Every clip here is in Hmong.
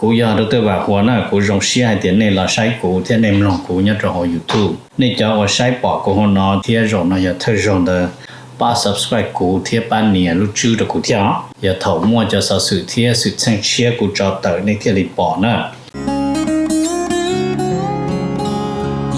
Kuv yog Dr. Vam Huas na, kuv zoo siab hais tias nej los saib kuv thiab nej mloog kuv nyob rau hauv YouTube. Nej cov uas saib pom kuv hauv no thiab zaum no yog thawj zaug ntawd, pab subscribe kuv thiab pab nias lub tswb rau kuv thiab os. Yog thaum muaj cov xov xwm thiab xwm txheej tshiab kuv tso tawm nej thiaj li pom na.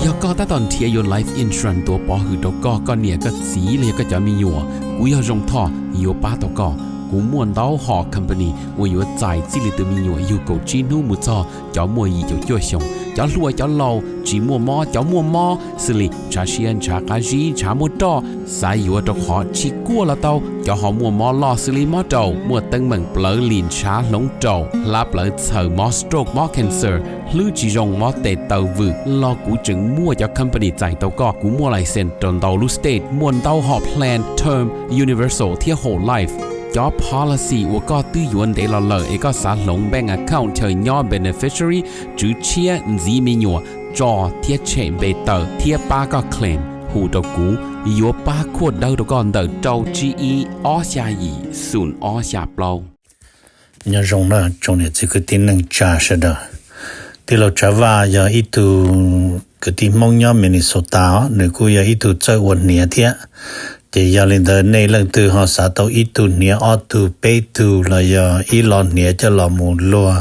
Yog koj tab tom nrhiav yuav life insurance tuav pov hwm rau koj, koj niam koj txiv los yog koj cov me nyuam, kuv yog Zoo Thoj yuav pab tau koj. Kuv muaj ntau hom company uas yuav txais txij li tus me nyuam yug kaum tsib hnub mus txog cov muaj yim caum cuaj xyoos, cov hluas cov laus, tsis muaj mob cov muaj mob, xws li ntshav siab ntshav qab zib ntshav muaj roj, xav yuav rau qhov tsis kuaj los tau, cov ho muaj mob loj xws li mob raum, muaj teeb meem plawv lim ntshav hloov raum, hlab plawv txhaws, mob stroke mob cancer, hlwb tsis zoo mob tes taw vwm los kuv tseem muaj cov company txais tau koj. Kuv muaj license rau ntau lub state, muaj ntau hom plan term, universal thiab whole life. Cov policy uas koj twb yuav ntev los lawm es koj xav hloov bank account chaw nyob beneficiary, tswv tshiab, ntxiv me nyuam, tso thiab tshem npe tawm thiab pab koj claim, hu rau kuv, yuav pab khuaj dawb rau koj ntawm rau tsib ib ob xya yim xoom ob xya plaub. Nyob zoo na tsoom niam txiv kwv tij neej tsa sawv daws. Tij laug Tsav Vaj yog ib tug kwv tij Hmoob nyob Minnesota os, nws kuj yog ib tug txawj ua hniav thiab. Ces yog li ntawd nej leej twg ho xav tau ib tug hniav ob tug peb tug los yog ib lo hniav coj los mus luag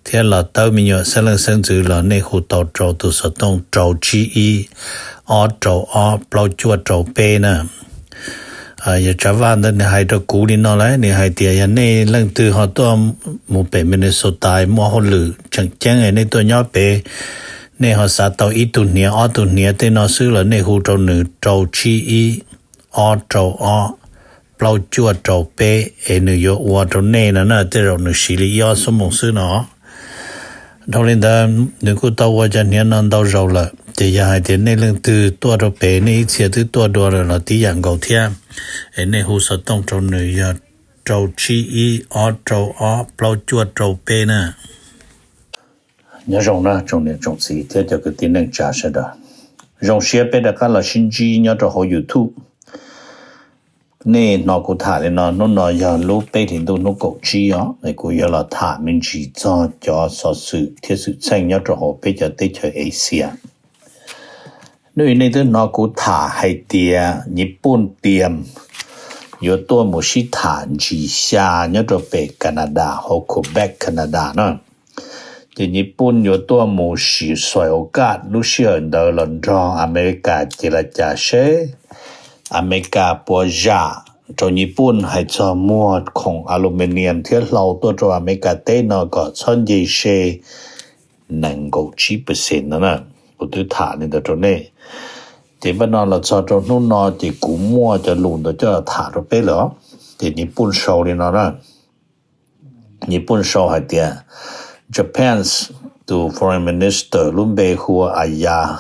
thiab los tawb me nyuam xeeb leej xeeb ntxwv los nej hu tau rau tus xov tooj rau tsib ib ob rau ob plaub cuaj rau peb na. Yog Tsav Vaj ntawd nws hais rau kuv li no lawm, nws hais tias yog nej leej twg ho tuaj mus pem Minnesota muaj hauj lwm tseem ceeb nej tuaj nyob pem, nej ho xav tau ib tug hniav ob tug hniav tej no xwb los nej hu rau nws rau tsib ib ob rau ob plaub cuaj rau peb es nws yuav ua rau nej no na, tej zaum nws siv li ib ob xuab moos xwb no. Dhau li ntawd nws kuj tau ua cov hniav no ntau zaus lawm, ces yog hais tias nej leej twg tuaj rau pem nej ib txhia twb tuaj dua lawm los tib yam nkaus thiab, es nej hu xov tooj rau nws yog rau tsib ib ob rau ob plaub cuaj rau peb na. Nyob zoo na tsoom niam tsoom txiv thiab cov kwv tij neej tsa sawv daws. Zoo siab peb rov qab los sib ntsib nyob rau hauv YouTube. Nej hnov kuv tham li no, hnub no yog lub peb hlis ntuj hnub kaum tsib os, es kuv yuav los tham me ntsis txog cov xov xwm thiab xwm txheej nyob rau hauv peb cov teb chaws Asia. Hnub no nej twb hnov kuv tham hais tias Nyij Pooj tias yuav tuaj mus sib tham ntsis xya nyob rau pem Canada hauv Quebec, Canada na. Ces Nyij Pooj yuav tuaj mus sim xuais ua kaj lub sij hawm ntawd los nrog Amelikas ces los cas seb Amelikas puas zam rau Nyij Pooj hais txog muag khoom aluminium thiab hlau tuaj rau Amelikas teb no kom txhob nce se nees nkaum tsib percent no na. Kuv twb tham li ntawd rau nej. Ces npaj no los txog rau hnub no ces kuv muaj cov lus ntawd coj los tham rau peb lawm. Ces Nyij Pooj sau li no na. Nyij Pooj sau hais tias Japan's tus foreign minister lub npe hu ua Aya,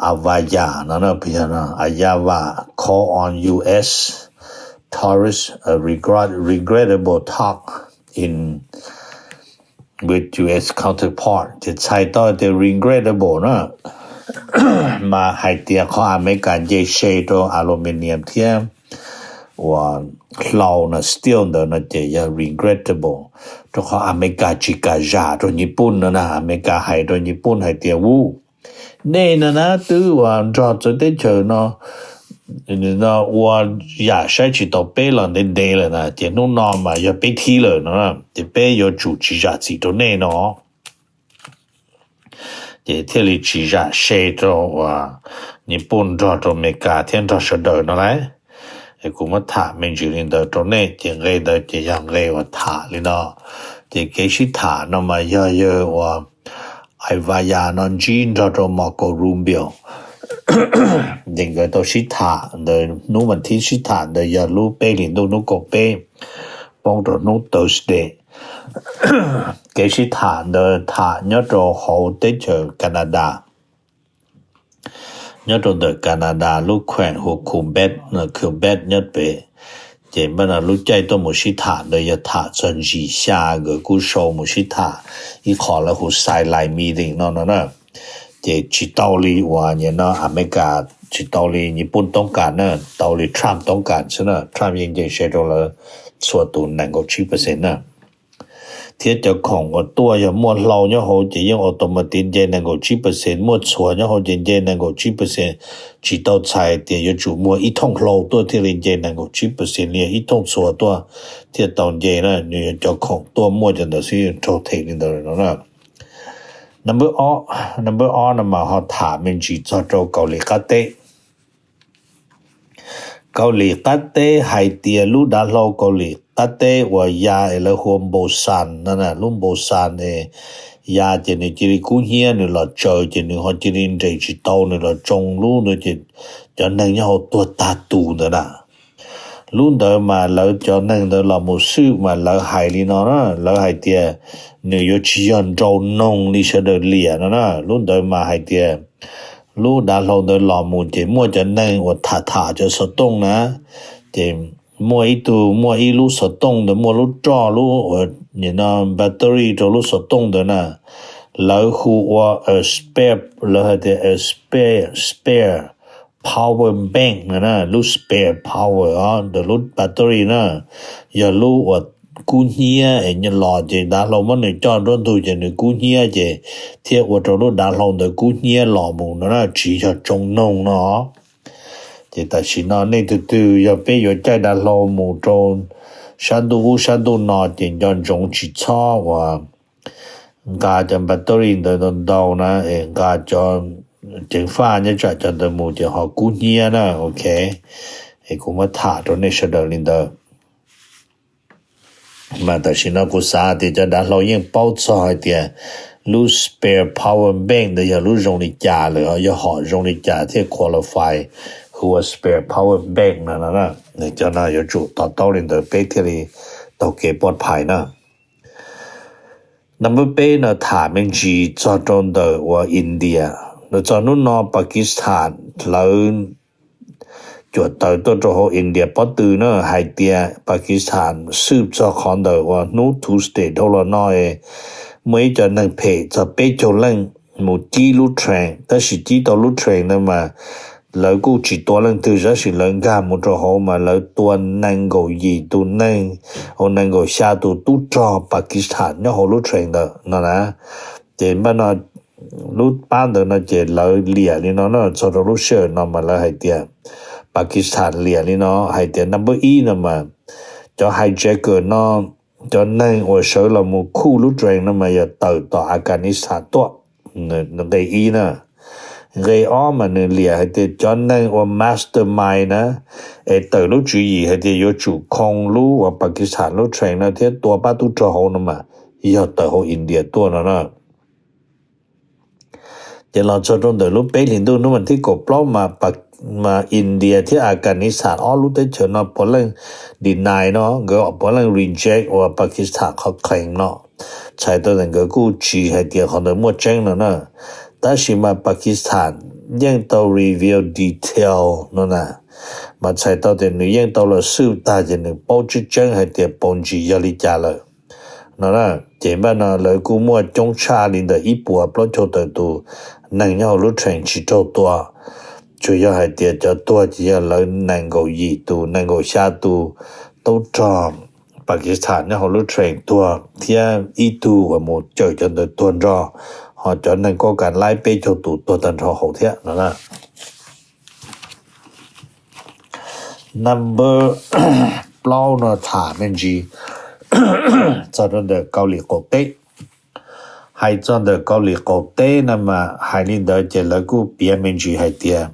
Ayava no, Ayava call on U S tourist a regret, regrettable talk in with U S counterpart. Ces txhais tau tias regrettable na mas hais tias qhov Amelikas nce se rau aluminium thiab uas hlau no, steel ntawd no ces yog regrettable, rau qhov Amelikas tsis kam zam rau Nyij Pooj no na. Amelikas hais rau Nyij Pooj hais tias u, nej no na twb uas nrog txawv teb chaws no ua yam saib tsis taus peb los ntev ntev lawm na, ces hnub no mas yog peb thib lawm no, ces peb yuav tsum tsis zam txim rau nej no. Ces thiaj li tsis zam se rau uas Nyij Pooj nrog rau Amelikas thiab nrog sawv daws no lauj. Es kuv muab tham me ntsis li ntawd rau nej, ces nqe ntawd ces yog nqe uas tham li no. Ces kev sib tham no mas yog yawg uas Ayava no ntsib nrog rau Marco Rubio. Ces nkawd tau sib tham ntawd, hnub vas thib sib tham ntawd yog lub peb hlis ntuj hnub kaum peb poob rau hnub Thursday. Kev sib tham ntawd tham nyob rau hauv teb chaws Canada, nyob rau ntawm Canada lub khueem hu Quebec, Quebec nyob pem. Ces npaj no lub caij tuaj mus sib tham ntawd yog tham txog ntsis xya, nkawd kuj sau mus sib tham ib qho lawv hu sidelight meeting no no na. Ces tsis tau li uas nim no Amelikas, tsis tau li Nyij Pooj toob kas na, tau li Trump toob kas xwb na. Trump yeej nce se rau lawv txhua tus nees nkaum tsib percent na. thiab cov khoom uas tuaj yog muaj hlau nyob hauv ces yeej automatic nce nees nkaum tsib percent, muaj txhuas nyob hauv ces nce nees nkaum tsib percent, tsis tau txhais tias yuav tsum muag ib thooj hlau tuaj thiaj li nce nees nkaum tsib percent li, ib thooj txhuas tuaj thiaj tau nce na, nws yog cov khoom tuaj muaj cov ntawd xwb, raug them li ntawd no na. Number ob, number ob no mas ho tham me ntsis txog rau Kaus Lim Qab Teb. Kaus Lim Qab Teb hais tias lub dav hlau Kaus Lim Qab Teb uas ya es lawv hu ua Busan no na, lub Busan es ya ces nws cia li kub hnyiab, nws los tsaws ces nws ho cia li nres tsis tau, nws los tsoo lub ntawd ces cov neeg nyob hauv tuag tag tus ntawd na. Lub ntawd mas lawv cov neeg ntawd los mus xwb mas lawv hais li no na, lawv hais tias nws yuav tsis yog nrau noog li sawv daws liam no na. Lub ntawd mas hais tias lub dav hlau ntawd los mus ces muaj cov neeg uas tham tham cov xov tooj na, ces muaj ib tug muaj ib lub xov tooj ntawd muaj lub roj lub uas nim no battery rau lub xov tooj ntawd na, lawv hu ua a spare, lawv hais tias a spare, spare power bank na, lub spare power os, ntawm lub battery na, yog lub uas kub hnyiab es los ces dav hlau muab nws coj nruab ntug ces nws kub hnyiab ces thiaj ua rau lub dav hlau ntawd kub hnyiab los mus no na, tsis yog tsoo noog no. Ces tam sim no nej tus twg yog peb yuav caij dav hlau mus rau sab ntuj ub sab ntuj no ces nco ntsoov tsis txhob uas nqa cov battery ntawd ntau ntau na, es nqa cov ceev faj nyob tsam cov ntawd mus ces ho kub hnyiab na, ok. Es kuv muab tham rau nej sawv daws li ntawd. Mas tam sim no kuv xav tias cov dav hlau yeej paub txog hais tias lub spare power bank ntawd yog lub zoo li cas lawm, yog hom zoo li cas thiaj qualify hu ua spare power bank no no. Cov no yuav tsum to taub li ntawd peb thiaj li taug kev pov phais na. Number peb no tham me ntsis txog rau ntawm uas India. Los txog hnub no Pakistan hlawv cuam tawv tuaj rau hauv India pob tw na, hais tias Pakistan xwb txog qhov ntawm uas hnub Tuesday dhau los no muaj ib co neeg phem txog peb caug leej mus cib lub train, tab sis cib tau lub train ntawd mas lawv kuj tsis tua leej twg, tab sis lawv nkag mus rau hauv mas lawv tua nees nkaum yim tus neeg, nees nkaum xya tus tub rog Pakistan nyob hauv lub train ntawd no na. Ces npaj no lub pab ntawd no ces lawv liam li no na, txog rau lub sij hawm no mas lawv hais tias Pakistan liam li no hais tias number ib no mas cov hijacker no, cov neeg uas sawv los mus khuj lub train no mas yog tawm tom Afghanistan tuaj, nqe ib na. Nqe ob mas nws liam hais tias cov neeg uas mastermind na, es tawm lub tswv yim hais tias yuav tsum khoo lub uas Pakistan lub train no thiab tua pab tub rog hauv no mas yog tawm hauv India tuaj no na. Ces los txog rau ntawm lub peb hlis ntuj hnub vas thib kaum plaub mas India thiab Afghanistan ob lub teb chaws no puav leej deny no, nkawd puav leej reject uas Pakistan qhov claim no, txhais tau tias nkawd kuj tsis hais tias qhov ntawd muaj tseeb no na. Tab sis mas Pakistan yeej tau reveal detail no na, mas txhais tau tias nws yeej tau los xwb tag ces nws paub tseeb tseeb hais tias paus ntsis yog li cas lawm no na. Ces npaj no lawv kuj muaj coob tshaj li ntawm ib puas plaub caug tawm tus neeg nyob hauv lub train tsis raug tua, tsuas yog hais tias cov tuag ces yog lawv nees nkaum yim tus, nees nkaum xya tus tub rog Pakistan nyob hauv lub train tuag thiab ib tug uas mus cawm cov ntawd tuag nrog, ho cov neeg kuj kam laib peb caug tus tuag tag nrho hauv thiab no na. Number plaub no tham me ntsis txog rau ntawm Kaus Lim qaum teb. Hais txog ntawm Kaus Lim qaum teb no mas hais li ntawd ces lawv kuj piav me ntsis hais tias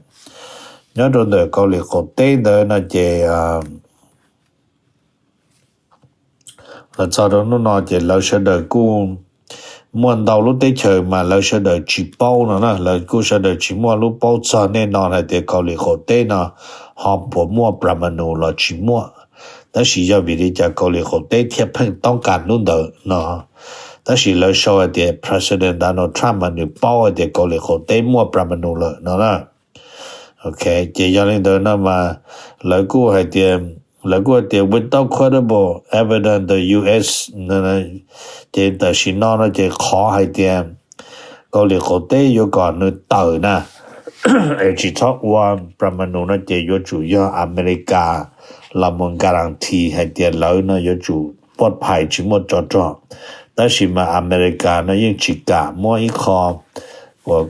nyob rau ntawm Kaus Lim qaum teb ntawd no ces los txog rau hnub no ces lawv sawv daws kuj muaj ntau lub teb chaws mas lawv sawv daws tsis paub no na, lawv kuj sawv daws tsis muaj lub paub txog nej no hais tias Kaus Lim qaum teb no ho puas muaj Parmanu los tsis muaj. Tab sis yog vim li cas Kaus Lim qaum teb thiaj pheej toob kas lub ntawd no? Tab sis lawv sau hais tias President Donald Trump mas nws paub hais tias Kaus Lim qaum teb muaj Parmanu lawm no na. Ok, ces yog li ntawd no mas lawv kuj hais tias, lawv kuj hais tias without credible evidence the U S, ces tam sim no no ces qhov hais tias Kaus Lim qaum teb yuav kom nws tawm na, es tsis txhob ua Parmanu no ces yuav tsum yog Amelikas los mus guarantee hais tias lawv no yuav tsum pov phais tsis muaj tsov rog. Tab sis mas Amelikas no yeej tsis kam muab ib qho uas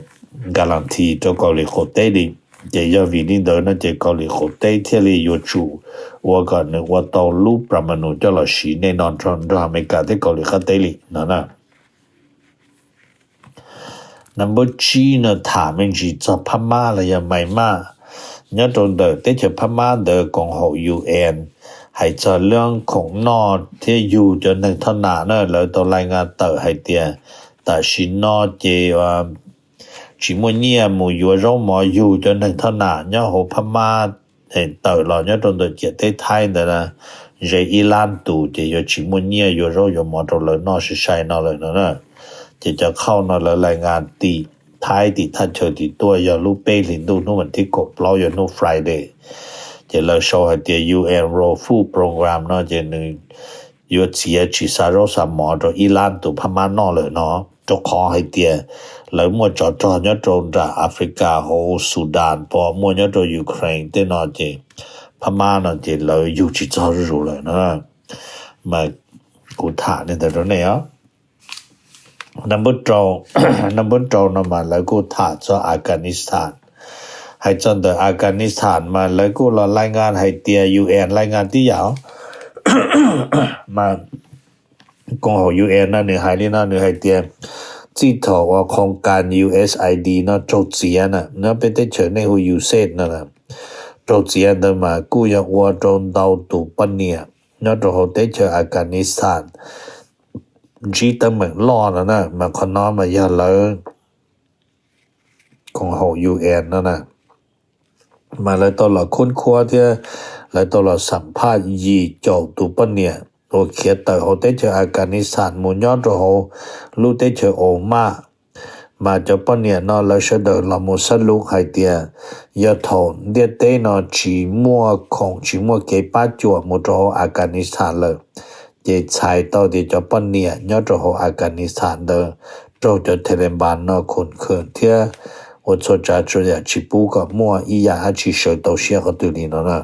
guarantee rau Kaus Lim qaum teb li. Ces yog vim li ntawd no ces Kaus Lim qaum teb thiaj li yuav tsum ua kom nws ua tau lub plas ma nus coj los siv nej no nrog Amelikas thiab Kaus Lim qab teb li no na. Number tsib no tham me ntsis txog Phab Mab los yog Maiv Maj. Nyob rau ntawm teb chaws Phab Mab ntawd koom haum U N hais txog lub khoom noj thiab yug cov neeg thoj nam na, lawv tau lais nqa tawm hais tias tam sim no ces tsis muaj nyiaj mus yuav zaub mov yug cov neeg thoj nam nyob hauv Phab Mab tawm los nyob rau ntawm ciam teb Thaib ntawd na, ze ib lab tus ces yuav tsis muaj nyiaj yuav zaub yuav mov rau lawv noj sai sai no lawm no na. Ces cov khauj no lawv lais nqa tim Thaib tim thaj chaw tim tuaj yog lub peb hlis ntuj hnub vas thib kaum plaub yog hnub Friday. Ces lawv sau hais tias U N World Food Program no ces nws yuav txiav tsis xa zaub xa mov rau ib lab tus Phab Mab noj lawm no, rau qhov hais tias lawv muaj tsov rog nyob rau nram Africa hauv Sudan pom muaj nyob rau Ukraine tej no ces Phab Mab no ces lawv yug tsis txog zuj zus lawm no. Mas kuv tham li ntawd rau nej os. Number rau no mas lawv kuj tham txog Afghanistan. Hais txog ntawm Afghanistan mas lawv kuj los lais nqa hais tias U N lais nqa tib yam mas koom haum U N no nws hais li no, nws hais tias txij thaum uas khoos kas U S I D no raug txiav na, nyob peb teb chaws nej hu U S A I D no na, raug txiav ntawd mas kuj yog ua rau ntau tus poj niam nyob rau hauv teb chaws Afghanistan ntsib teeb meem loj no na, mas qhov no mas yog lawv koom haum U N no na. Mas lawv tau los khub khuab thiab lawv tau los xam phaj yim caum tus poj niam uas khiav tawm hauv teb chaws Afghanistan mus nyob rau hauv lub teb chaws Oman. Mas cov poj niam no lawv sawv daws los mus xab lub hais tias yog thaum ntiaj teb no tsis muaj khoom tsis muaj kev pab cuam mus rau hauv Afghanistan lawm, ces txhais tau tias cov poj niam nyob rau hauv Afghanistan ntawd raug cov Taliban no khum khwm thiab ua txhua tsav txhua yam tsis pub kom muaj ib yam dab tsi sawv tau siab qhov twg li no na.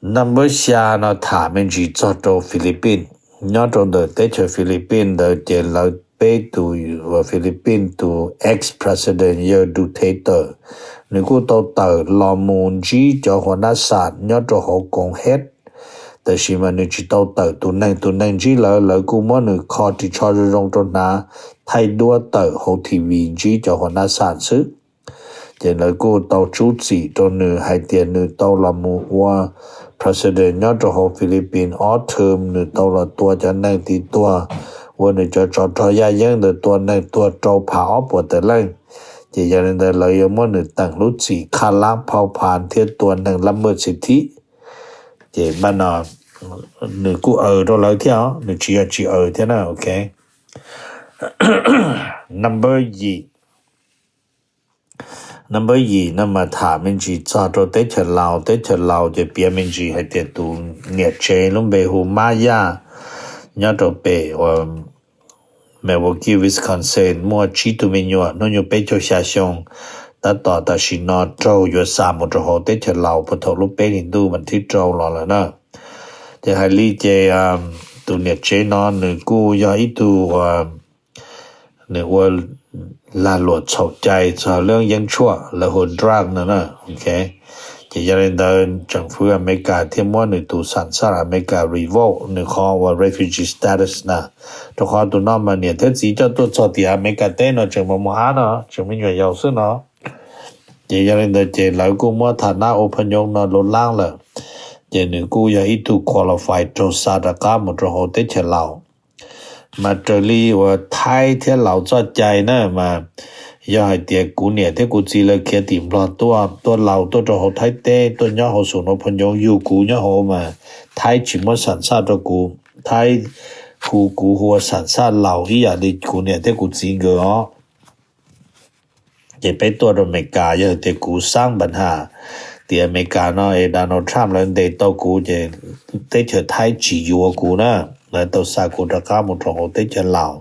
Number xya no tham me ntsis txog rau Philippines. Nyob rau ntawm teb chaws Philippines ntawd ces lawv peb tus Philippines tus ex president yawg Duterte, nws kuj tau tawm los mus ntsib cov hua nab xam nyob rau hauv koom hej, tab sis mas nws tsis tau tawm tus neeg, tus neeg ntsib lawv, lawv kuj muab nws kho ris tsho zoo zoo rau hnav, thaij duab tawm hauv T V ntsib cov hua nab xam xwb. Ces lawv kuj tau tsub txim rau nws hais tias nws tau los mus ua president nyob rau hauv Philippines ob term, nws tau los tua cov neeg tim tuag, ua nws cov tsov rog yaj yeeb ntawd tua neeg tuag rau phav ob puas tawm leej. Ces yog li ntawd lawv yuav muab nws teem lub txim qha lab phau phav thiab tua neeg lab maj xi thib. Ces npaj no nws kuj aws rau lawv thiab os, nws tsis yog tsis aws thiab na, ok. Number yim, number yim no mas tham me ntsis txog rau teb chaws Laus. Teb chaws Laus ces piav me ntsis hais tias tus niam tsev lub npe hu Mab Yaj nyob rau pem uas Milwaukee, Wisconsin muaj tsib tug me nyuam hnub nyoog peb caug xya xyoo, tab tom tam sim no raug yuav xa mus rau hauv teb chaws Laus puag thaum lub peb hlis ntuj vas thib rau los lawm na. Ces hais li ces tus niam tsev no nws kuj yog ib tug nws ua lag luam txhaum cai txog lub yeeb tshuaj lawv hu drug no na. Ces yog li ntawd tseem fwv Amelikas thiaj muab nws tus xam xaj Amelikas revoke nws qhov uas refugee status na, rau qhov tus no mas niam thiab txiv coj tuaj txog tim Amelikas teb no tseem mus mus ab no, tseem me nyuam yaus xwb no. Ces yog li ntawd ces lawv kuj muab tham nab ua phaj nyob no lub lab lawm, ces nws kuj yog ib tug qualify raug xa rov qab mus rau hauv teb chaws Laus. Mas raws li uas Thaib thiab Laus txoj cai na mas yog hais tias kuv niam thiab kuv txiv lawv khiav tim Nplog tuaj, tuaj Laus tuaj rau hauv Thaib teb tuaj nyob hauv xus nua phaj nyob yug kuv nyob hauv mas Thaib tsis muab xam xaj rau kuv. Thaib hu kuv hu ua xam xaj Laus ib yam li kuv niam thiab kuv txiv nkawd os. Ces peb tuaj rau Amelikas yog tias kuv xab npa nham tias Amelikas no es Donald Trump lawv ntes tau kuv ces teb chaws Thaib tsis yuav kuv na, lawv tau xa kuv rov qab mus rau hauv teb chaws Laus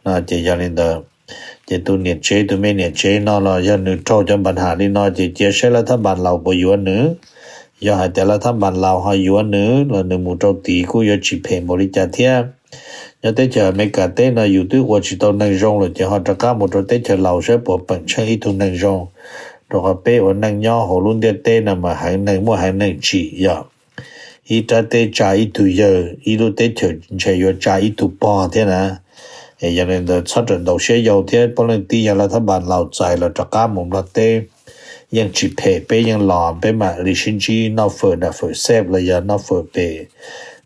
no. Ces yog li ntawd ces tus niam tsev, tus me niam tsev no los yog nws raug cov npa nham li no ces cia saib lawv thab npas Laus puas yuav nws. Yog hais tias lav thab npas Laus ho yuav nws los nws mus rau tid kuj yuav tsis phem npaum li cas thiab. Nyob teb chaws Amelikas teb no yus twb ua tsis tau neeg zoo lawm ces ho rov qab mus rau teb chaws Laus saib puas peem tsheej ib tug neeg zoo. Rau qhov peb ua neej nyob hauv lub ntiaj teb no mas heev neeg muaj heev neeg tsim yom. Ib rab teb tsa ib tug yawg, ib lub teb chaws ntshe yuav tsa ib tug pog thiab na. Yog li ntawd txhob rawm ntaus siab yau thiab, puav leej tib yog lav thab npas Laus txais los rov qab mus Nplog teb yeej tsis phem, peb yeej los peb mam li sib ntsib noj fawm dam fawm xeb los yog noj fawm pem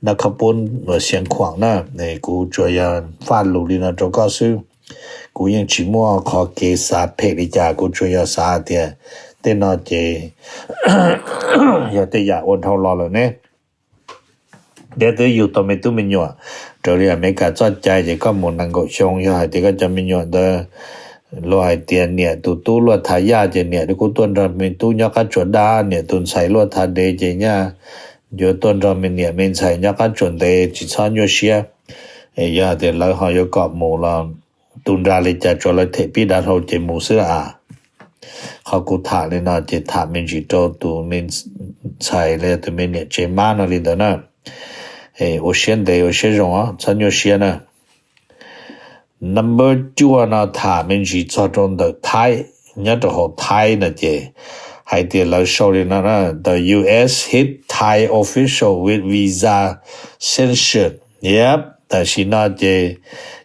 noj khab pub Xeev Khuam na. Kuv tsuas yog faj lus li no rau koj xwb. Kuv yeej tsis muaj qhov kev xav phem li cas, kuv tsuas yog xav hais tias tej no ces yog tej yam ua dhau los lawm ne. Thiab twb yug tau me tub me nyuam, raws li Amelikas txoj cai ces koj mus nees nkaum xyoo, yog hais tias koj cov me nyuam ntawd luag hais tias niam tus tub luaj thav yaj ces niam kuj tuaj nrog me tub nyob qab tsuas dab, niam tus ntxhais luaj thav dev ces nyaj yuav tuaj nrog me niam me ntxhais nyob qab tsuas ntev, tsis txhob nyuaj siab. Yog tias lawv ho yuav kom mus los tu nra li cas tsuas lawv them pib dav hlau ces mus xwb a. Qhov kuv tham li no ces tham me ntsis rau tus me ntxhais los yog tus me niam tsev mab no li ntawd na. Ua siab ntev ua siab zoo os, txhob nyuaj siab na. Number cuaj no tham me ntsis txog rau ntawm Thaib, nyob rau hauv Thaib no ces hais tias lawv sau li no na: The U S hit Thai official with visa sanction. Yep, tam sim no ces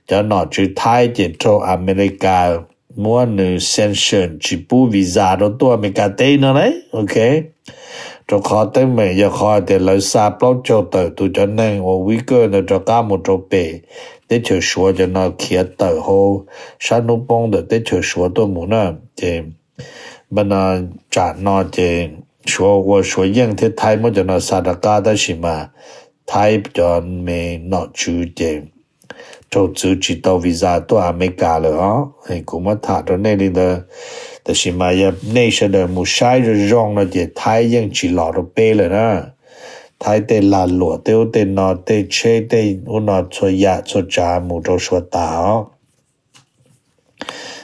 cov nom tswv Thaib ces raug Amelikas muab nws sanction tsis pub visa rau tuaj Amelikas teb no na. Ok, rau qhov teeb meem yog qhov tias lawv xa plaub caug tawm tus cov neeg uas Uyghur ntawd rov qab mus rau pem teb chaws Suav, cov no khiav tawm hauv sab hnub poob ntawm teb chaws Suav tuaj mus na. Ces npaj no, tsam no ces Suav ua Suav yeej thiab Thaib muab cov no xa rov qab, tab sis mas Thaib cov me nom tswv ces raug txwv tsis tau visa tuaj Amelikas lawm os. Kuv muab tham rau nej li ntawd, tab sis mas yog nej sawv daws mus saib zoo zoo no ces Thaib yeej tsis los rau peb lawm na. Thaib tej lag luam tej ub tej no, tej tsheb tej ub no txhua yam txhua tsav mus rau Suav tas os.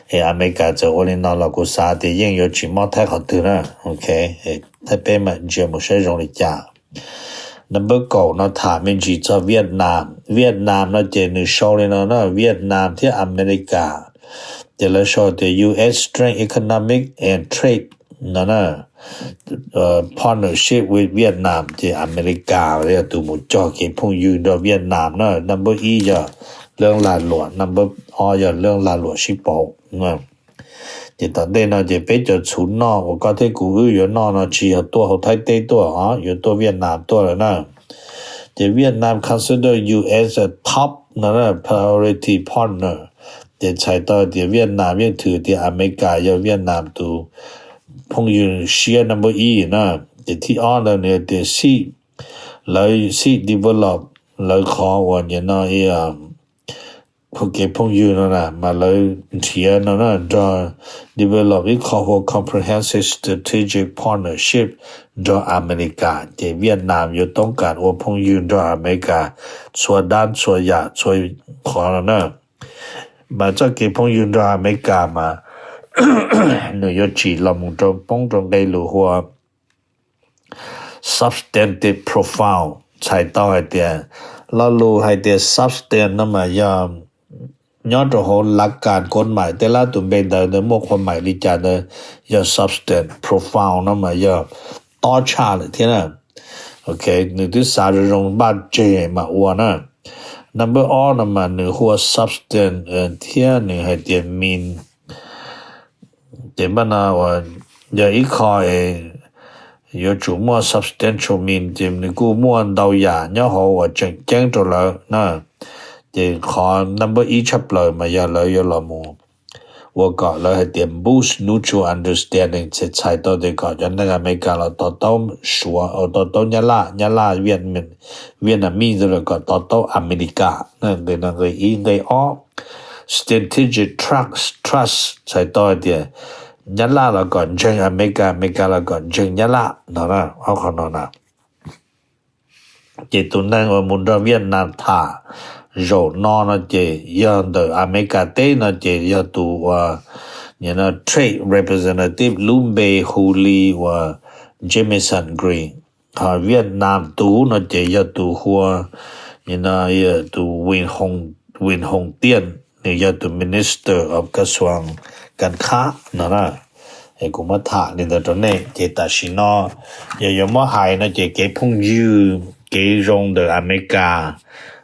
Es Amelikas txawm ua li no los kuv xav tias yeej yuav tsis mob Thaib qhov twg na. Ok, Thaib peb mam ntsia mus saib zoo li cas. Number kaum no tham me ntsis txog Vietnam. Vietnam no ces nws sau li no na: Vietnam thiab Amelikas ces lawv sau tias U S strength economic and trade no na, partnership with Vietnam, ces Amelikas yog tus mus cog kev phooj ywg nrog Vietnam na. Number ib yog lub lag luam, number ob yog lub lag luam sib pauv. Ces tom ntej no ces peb cov txhuv noj uas koj thiab kuv wb yuav noj no tsis yog tuaj hauv Thaib teb tuaj os, yuav tuaj Vietnam tuaj lawm na. Ces Vietnam consider U S a top no priority partner. Ces txhais tau tias Vietnam yeej thwm tias Amelikas yog Vietnam tus phooj ywg siab number ib na. Ces thib ob ntawd nws tias seek, lawv seek develop lawv qhov uas nim no kev phooj ywg no na, mas lawv nrhiav no na nrog develop ib qho hu ua comprehensive strategic partnership nrog Amelikas. Ces Vietnam yuav toob kas ua phooj ywg nrog Amelikas txhua dab txhua yam txhua qhov no na. Mas txoj kev phooj ywg nrog Amelikas mas nws yuav tsim los mus rau poob rau nqe lus hu ua substantive profile. Txhais tau hais tias, lo lus hais tias substance no mas yog nyob rau hauv lav kas kod maim tej lab tus npe ntawd ntawd muaj qhua maim li cas ntawd yog substance, profile no mas yog tob tshaj lawm thiab na. Ok, nws twb xav zoo zoo npaj tseg mas ua na. Number ob no mas nws hu ua substance thiab nws hais tias mean. Ces npaj no uas yog ib qho es yuav tsum muaj substantial mean ces nws kuj muaj ntau yam nyob hauv uas tseem ceeb rau lawv na. Ces qhov number ib tshaj plaws mas yog lawv yuav los mus ua kom lawv hais tias boost mutual understanding, txhais tau tias kom cov neeg Amelikas los to taub Suav, to taub Nyab Laj, Nyab Laj, Vietnamese los kom to taub Amelikas. Nqe no nqe ib. Nqe ob, strategic trust, txhais tau hais tias Nyab Laj los kom ntseeg Amelikas, Amelikas los kom ntseeg Nyab Laj no, ob qho no na. Ces tus neeg uas mus nrog Vietnam tham zaum no no ces yog ntawm Amelikas teb no ces yog tus uas trade representative lub npe hu li uas Jamieson Green. Vietnam tus no ces yog tus hu ua, tus Huinh Hoang Dien, nws yog tus Minister of Ka Suam Kan Khab no na. Kuv muab tham li ntawd rau nej ces tam sim no yog yuav muab hais no ces kev phooj ywg kev zoo ntawm Amelikas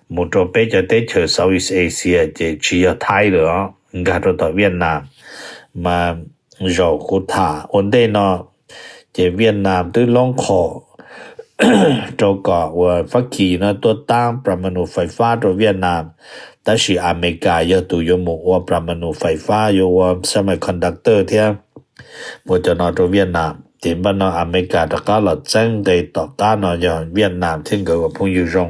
mus rau peb cov teb chaws Southeast Asia ces tsis yog Thaib lawm os, nkag rau tom Vietnam. Mas zaum kuv tham ua ntej no ces Vietnam twb loob qhom rau kom uas Fab Kis no tuaj tab plas ma nus fais fab rau Vietnam, tab sis Amelikas yog tus yuav mus ua plas ma nus fais fab, yuav ua semiconductor thiab ua cov no rau Vietnam. Ces npaj no Amelikas rov qab los txeeb nqe tom qab no yog Vietnam thiab nkawd ua phooj ywg zoo.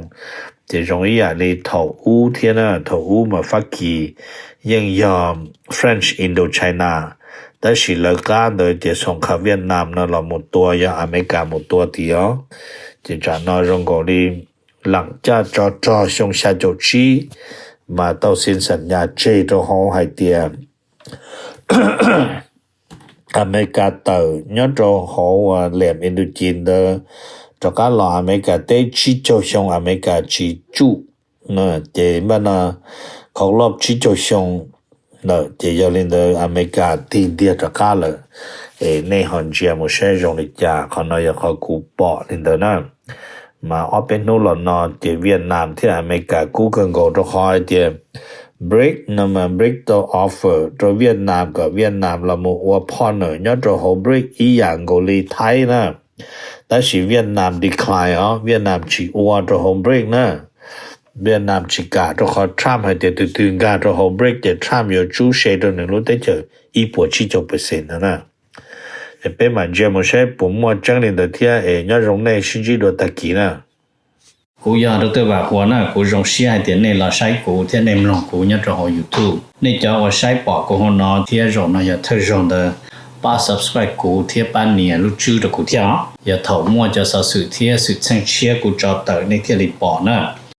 Ces zoo ib yam li thaum ub thiab na, thaum ub mas Fab Kis yeej yog French Indochina, tab sis lawv qab ntawd ces xoom kha Vietnam no los mus tua, yog Amelikas mus tua tiag os. Ces tsam no zoo nkaus li lam caj tso rog xyoo xya caum tsib mas tau xin xam nyas tseg rau hauv hais tias Amelikas tawm nyob rau hauv liam Indochina ntawd rov qab los Amelikas teb tsib caug xyoo Amelikas tsis tsuj. Ces npaj no khaus loj tsib caug xyoo lawm ces yog li ntawd Amelikas tig ntiag rov qab lawm. Es nej ho ntsia mus saib zoo li cas, qhov no yog qhov kuv pom li ntawd na. Mas ob peb hnub los no ces Vietnam thiab Amelikas kub kawg nkaus rau qhov hais tias BRICS no mas BRICS tau offer rau Vietnam kom Vietnam los mus ua partner nyob rau hauv BRICS ib yam nkaus li Thaib na. Tab sis Vietnam decline os, Vietnam tsis ua rau hauv BRICS na. Vietnam tsis kam rau qhov Trump hais tias tus twg nkag rau hauv BRICS ces Trump yuav tsub se rau nws lub teb chaws ib puas tsib caug percent no na. Es peb mam ntsia mus saib puas muaj tseeb li ntawd thiab es nyob zoo nej sib ntsib dua tag kis na. Kuv yog Dr. Vam Huas na, kuv zoo siab hais tias nej los saib kuv thiab nej mloog kuv nyob rau hauv YouTube. Nej cov uas saib pom kuv hauv no thiab zaum no yog thawj zaug ntawd, pab subscribe kuv thiab pab nias lub tswb rau kuv thiab os. Yog thaum muaj cov xov xwm thiab xwm txheej tshiab kuv tso tawm nej thiaj li pom na.